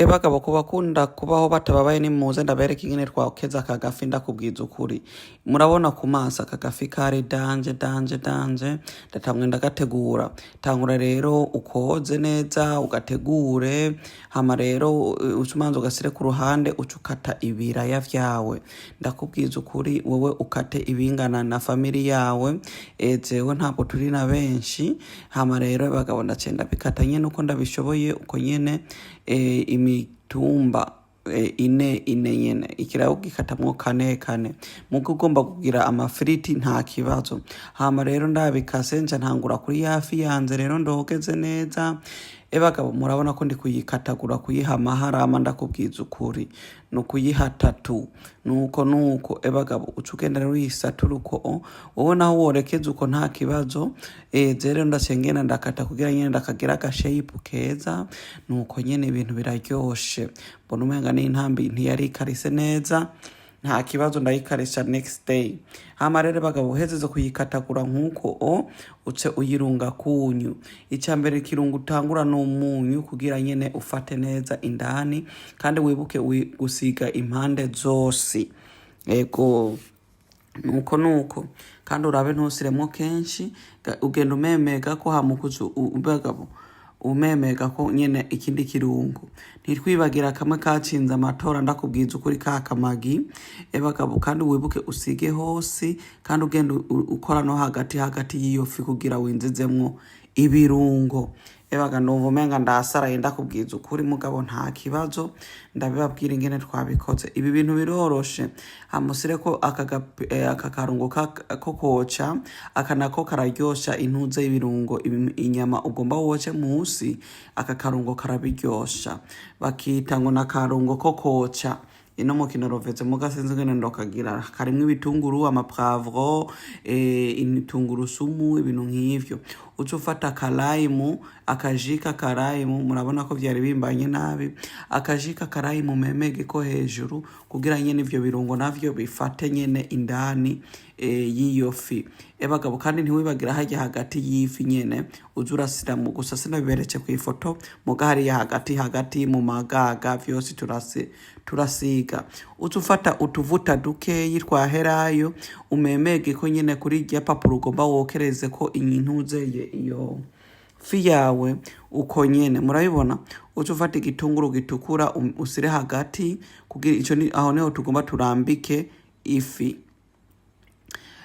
Ebagabo, kubakunda kubaho batababaye, nimuze ndabereka ingene twokeza aka gafi. Ndakubwiza ukuri, murabona ku maso aka gafi kari danger, danger, danger. Ndatamwe ndagategura. Tangura rero ukoze neza, ugategure. Hama rero uca umanza ugasire ku ruhande, uca ukata ibiraya vyawe. Ndakubwiza ukuri, wewe ukate ibingana na family yawe. Jewe ntabwo turi na benshi. Hama rero bagabo, ndaciye ndabikata nyene uko ndabishoboye, uko nyene, imitumba ine ine nyene. Ikiraya ugikatamwo kane kane, muga ugomba kugira amafiriti, nta kibazo. Hama rero ndabikase, nca ntangura kuri yafi yanje. Rero ndogeze neza. Ebagabo, murabona ko ndi kuyikatagura, kuyiha amaharama. Ndakubwiza ukuri, ni ukuyiha tatu, nuko nuko. Ebagabo, uca ugenda rero uyisatura uko wowe, naho worekeza uko, nta kibazo. Je rero ndaciye ngenda ndakata kugira nyene ndakagira agashape keza, nuko nyene ibintu biraryoshe. Mbona umenga n'intambi ntiyari ikarise neza, nta kibazo, ndayikarisha next day. Hama rero bagabo, uhezeze kuyikatagura nk'uko o uce uyirunga kunyu. Icya mbere kirungo utangura ni umunyu, kugira nyene ufate neza indani, kandi wibuke gusiga impande zose. Ego, nuko nuko, kandi urabe ntusiremwo kenshi. Ugenda umemega ko, hama ukuza bagabo umemega ko nyene. Ikindi kirungo, ntitwibagira kamwe kacinze amatora, ndakubwiza ukuri, ka kamagi. Ebagabo, kandi wibuke usige hose, kandi ugenda ukora no hagati hagati y'iyo fi kugira winzizemwo ibirungo. Ebaga, numva umenga ndasaraye, ndakubwiza ukuri, mugabo nta kibazo, ndabibabwira ingene twabikoze. Ibi bintu biroroshe. Hamusire ko aka karungo ko koca, aka nako kararyosha intuze y'ibirungo. Inyama ugomba woce musi, aka karungo karabiryosha. Bakita ngo nakarungo ko koca ino mu kinoroveze, muga sinzi ingene ndokagira. Karimwo ibitunguru, amapoivron, imitungurusumu, ibintu nk'ivyo. Uca ufata akarayimu, akajus k'akarayimu. Murabona ko vyari bimbanye nabi. Akajus k'akarayimu memege ko hejuru, kugira nyene ivyo birungo navyo bifate nyene indani y'iyo fi. Ebagabo, kandi ntiwibagira harya hagati y'ifi nyene uza urasiramu. Gusa sinabiberetse kw'ifoto, muga hariya hagati hagati mu magaga vyose turasiga. Uca ufata utuvuta dukeyi twaherayo, umemege ko nyene kuri irya papuro ugomba wokereze ko intuzeye iyo fi yawe, uko nyene. Murabibona, uca ufata igitunguru gitukura, usire hagati, kugira ico ni aho niho tugomba turambike ifi,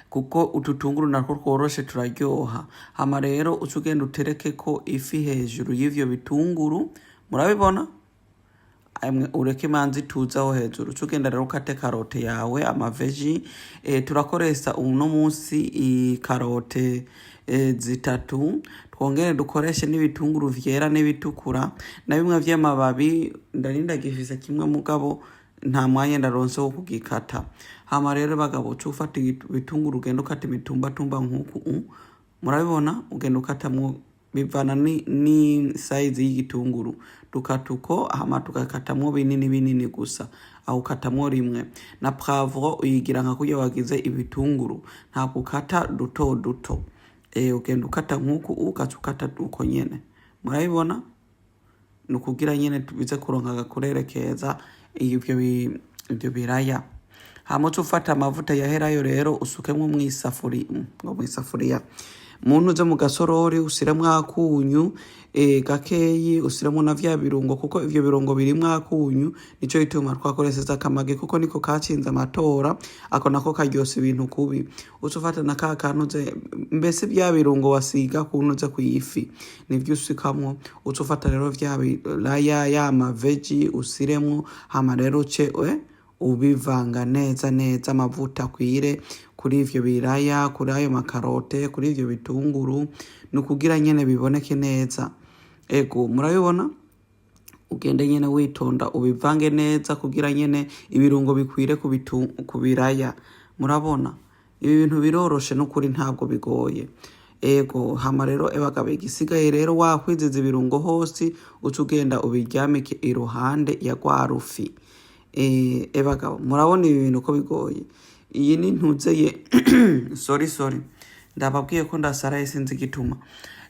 kuko utu tunguru natwo tworoshe, turaryoha. Hama rero uca ugenda utereke ko ifi hejuru y'ivyo bitunguru. Murabibona, amwe ureke manzi tuzaho hejuru. Uca ugenda rero ukate carotte yawe, amaveggies. Turakoresha uno munsi ikarote zitatu, twongere dukoreshe n'ibitunguru vyera n'ibitukura na bimwe vy'amababi. Ndari ndagifise kimwe, mugabo nta mwanya ndaronse wo kugikata. Hama rero bagabo, uca ufata ibitunguru, ugenda ukata imitumbatumba nk'uku. Murabibona, ugenda ukatamwo bivana ni size y'igitunguru. Dukata uko, hama tugakatamwo binini binini gusa, aho ukatamwo rimwe. Na poivron uyigira nka kurya wagize ibitunguru, ntabwo ukata duto duto. Ugenda ukata nk'uku, ugaca ukata uko nyene. Murabibona, ni ukugira nyene tubize kuronka agakurere keza ivyo biraya. Hama uce ufata amavuta yaherayo rero, usukemwo mw'isafuri, ngo mw'isafuriya, muntu uze mu gasorori, usiremwo akunyu gakeyi, usiremwo na vya birungo, kuko ivyo birungo birimwo akunyu. Nico gituma twakoresheje akamagi, kuko niko kacinze amatora. Ako nako karyosha ibintu kubi. Uca ufata na ka kantu uze, mbese vya birungo wasiga kuntu uze kw'ifi, nivyo usikamwo. Uca ufata rero vya biraya, ya maveggies, usiremwo. Hama rero uce ubivanga neza neza, amavuta akwire kuri ivyo biraya, kuri ayo makarote, kuri ivyo bitunguru, ni ukugira nyene biboneke neza. Ego, murabibona, ugende nyene witonda, ubivange neza kugira nyene ibirungo bikwire ku biraya. Murabona ibi bintu biroroshe n'ukuri, ntabwo bigoye. Ego, hama rero ebagabo, igisigaye rero, wakwiziza ibirungo hose, uca ugenda ubiryamike iruhande ya rwa rufi. Ebagabo, murabona ibi bintu ko bigoye? Iyi ni ntuzeye, sorry, sorry, ndababwiye ko ndasaraye, sinzi igituma.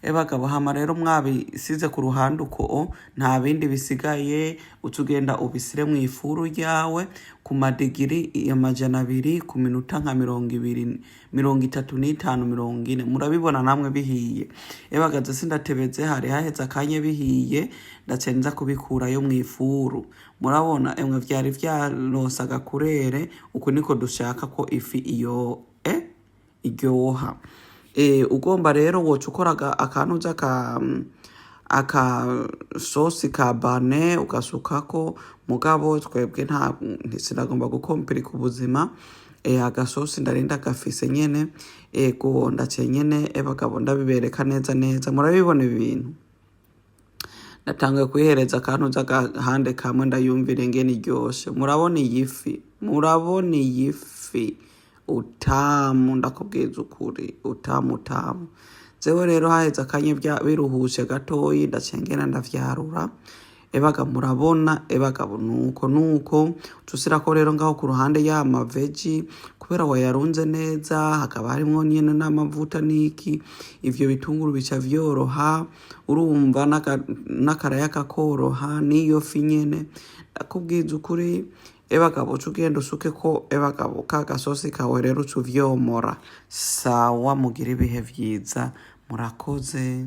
Ebagabo, hama rero mwabisize ku ruhande uko, nta bindi bisigaye, uca ugenda ubisire mu ifuru ryawe ku madigiri 200 ku minota nka 20, 35, 40. Murabibona namwe bihiye. Ebagaze, sindatebeze, hari haheze akanya bihiye, ndace nza kubikurayo mu ifuru. Murabona emwe, vyari vyaronse agakurere. Uku niko dushaka ko ifi iyo iryoha. Ugomba rero woca ukora akantu aka sosi ka bane ugasukako, mugabo twebwe nta sinagomba gukompirika ubuzima. Agasosi ndarinda gafise nyene. Ego, ndaciye nyene, ebagabo, ndabibereka neza neza. Murabibona ibintu, natanguye kuyihereza akantu z'agahande kamwe, ndayumvira ingene iryoshe. Murabona iyi fi, murabona iyi fi utamu, ndakubwiza ukuri, utamu utamu. Jewe rero haheze akanya biruhushe gatoyi, ndacengera ndavyarura. Ebaga, murabona, ebagabo, nuko nuko tusirako rero ngaho ku ruhande ya maveji, kubera wayarunze neza, hakaba harimwo nyene n'amavuta n'iki, ivyo bitunguru bica vyoroha, urumva n'akaraya kakoroha, n'iyo fi nyene. Ndakubwiza ukuri, ebagabo, uca ugenda usuke ko, ebagabo, ka gasosi kawe rero uca uvyomora. Sawa, mugira ibihe vyiza, murakoze.